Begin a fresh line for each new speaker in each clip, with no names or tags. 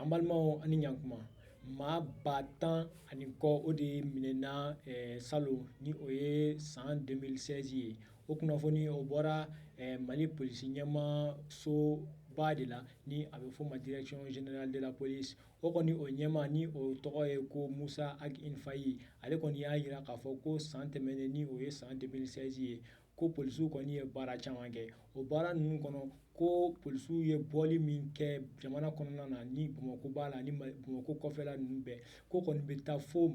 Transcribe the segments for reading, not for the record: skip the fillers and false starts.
An balimaw, ani ɲankuma. Maa 10,000 ani kɔ, o de minɛna salon, ni o ye san 2016 ye. O kunnafoni, o bɔra Mali polisi ɲɛmaa soba de la, ni a bɛ f'o ma Direction générale de la police. O kɔni, o ɲɛmaa, ni o tɔgɔ ye ko Musa Ag Infaye, ale kɔni y'a jira k'a fɔ ko san tɛmɛnen, ni o ye san 2016 ye, ko polisiw kɔni ye baara caman kɛ. O baara ninnu kɔnɔ, ko polisiw ye bɔli min kɛ jamana kɔnɔna na, ni Bamakɔ b'a la, ni Bamakɔ kɔfɛla ninnu bɛɛ, ko kɔni bɛ taa fo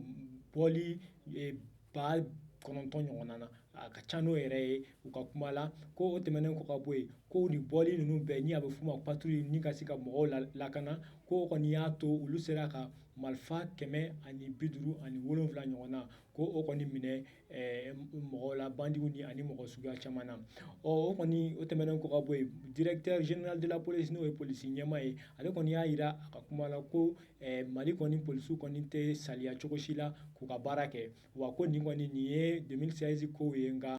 bɔli 9,000 ɲɔgɔnna na. A ka ca n'o yɛrɛ ye u ka kuma la. Ko o tɛmɛnen kɔ ka bɔ yen, ko nin bɔli ninnu bɛɛ, ni a bɛ f'o ma patrouille, ni ka se ka mɔgɔw lakana, ko o kɔni y'a to olu sera ka marifa 157 ɲɔgɔn na, ko o kɔni minɛ mɔgɔw la, bandiw ni ani mɔgɔ suguya caman na. Ɔ, o kɔni, o tɛmɛnen kɔ ka bɔ yen, directeur général de la police, n'o ye polisi ɲɛmaa ye, ale kɔni y'a jira a ka kuma la ko Mali kɔni polisiw kɔni tɛ saliya cogo si la k'u ka baara kɛ. Wa ko nin kɔni, nin ye 2016 kow ye, nka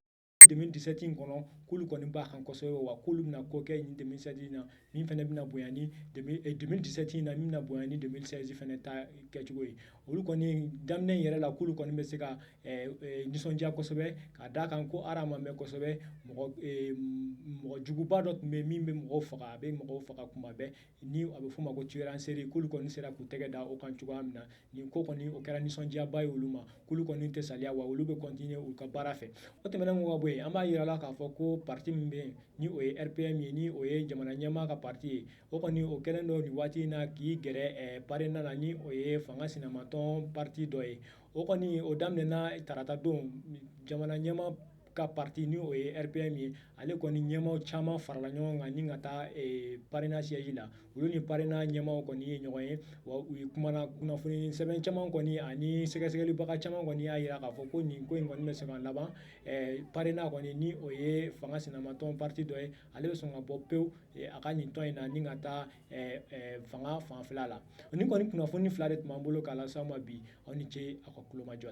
2017 in kɔnɔ, k'olu kɔni b'a kan kosɛbɛ. Wa k'olu bɛna ko kɛ nin 2016 in na, min fana bɛna bonya ni 2017 in na, min bɛna bonya ni 2016 fana ta kɛcogo ye. Olu kɔni daminɛ yɛrɛ la, k'olu kɔni bɛ se ka nisɔndiya kosɛbɛ, ka d'a kan ko ara ma mɛn kosɛbɛ, mɔgɔ juguba dɔ tun bɛ min bɛ mɔgɔw faga, a bɛ mɔgɔw faga kuma bɛɛ, ni a bɛ f'o ma ko tueur en série, k'olu kɔni sera k'u tɛgɛ da o kan cogoya min na. Nin ko kɔni, o kɛra nisɔndiyaba ye olu ma, k'olu kɔni tɛ saliya, wa olu bɛ continuer u ka baara fɛ. O tɛmɛnen kɔ ka bɔ yen, an b'a yira la k'a fɔ ko parti min bɛ yen, ni o ye RPM ye, ni o ye jamana ɲɛmaa ka parti ye, o kɔni, o kɛlen don nin waati in na k'i gɛrɛ PARENA la, ni o ye fanga sinamatɔn parti dɔ ye. O kɔni, o daminɛna tarata don. Jamana ɲɛmaa ka parti, ni o ye RPM ye, ale kɔni ɲɛmaaw caman farala ɲɔgɔn kan ni ka taa PARENA siège la. Olu ni PARENA ɲɛmaaw kɔni ye ɲɔgɔn ye, wa u ye kumana. Kunnafoni sɛbɛn caman kɔni ani sɛgɛsɛgɛlibaga caman kɔni y'a jira k'a fɔ ko nin ko in kɔni bɛ se ka laban, PARENA kɔni, ni o ye fanga sinamatɔn parti dɔ ye, ale bɛ sɔn ka bɔ pewu a ka nin tɔn in na ni ka taa fanga fanfɛla la. Nin kɔni, kunnafoni fila de tun b'an bolo k'a lase aw ma bi. Aw ni ce aw ka kulomajɔ la.